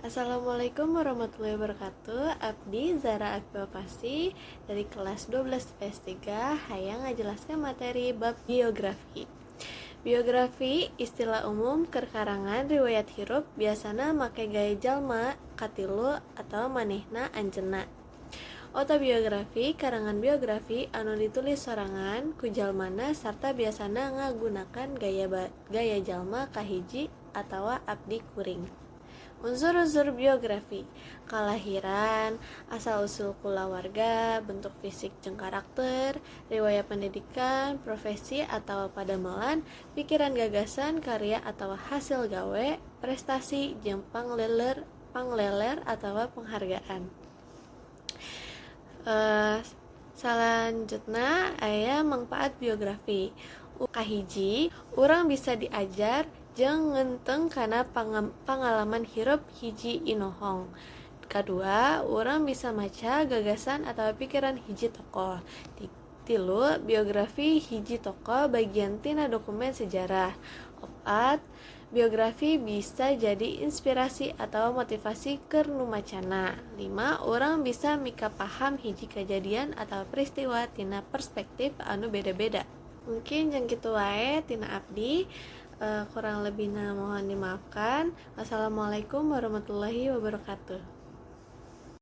Assalamualaikum warahmatullahi wabarakatuh. Abdi Zara Afifah dari kelas 12 PS3 hayang ngajelaskan materi bab biografi. Biografi istilah umum keur karangan riwayat hirup, biasana make gaya jalma katilu atau manehna, anjeunna. Autobiografi karangan biografi anu ditulis sorangan ku jalmana sarta biasana ngagunakan gaya jalma kahiji atawa abdi kuring. Unsur-unsur biografi: kalahiran, asal-usul kulawarga, bentuk fisik jeung karakter, riwayat pendidikan, profesi atau padamelan, pikiran gagasan, karya atau hasil gawe, prestasi, jeung pangleler atau penghargaan. Selanjutnya aya manfaat biografi. Kahiji, urang bisa diajar jeung ngenteng kana pangalaman hirup hiji inohong. Kadua, urang bisa maca gagasan atau pikiran hiji tokoh. Tilu, biografi hiji tokoh bagian tina dokumen sejarah. Opat, biografi bisa jadi inspirasi atau motivasi keur nu macana. Lima, urang bisa mikapaham hiji kejadian atau peristiwa tina perspektif anu beda-beda. Mungkin jang kitu wae tina abdi, kurang lebihna mohon dimaafkan. Wassalamualaikum warahmatullahi wabarakatuh.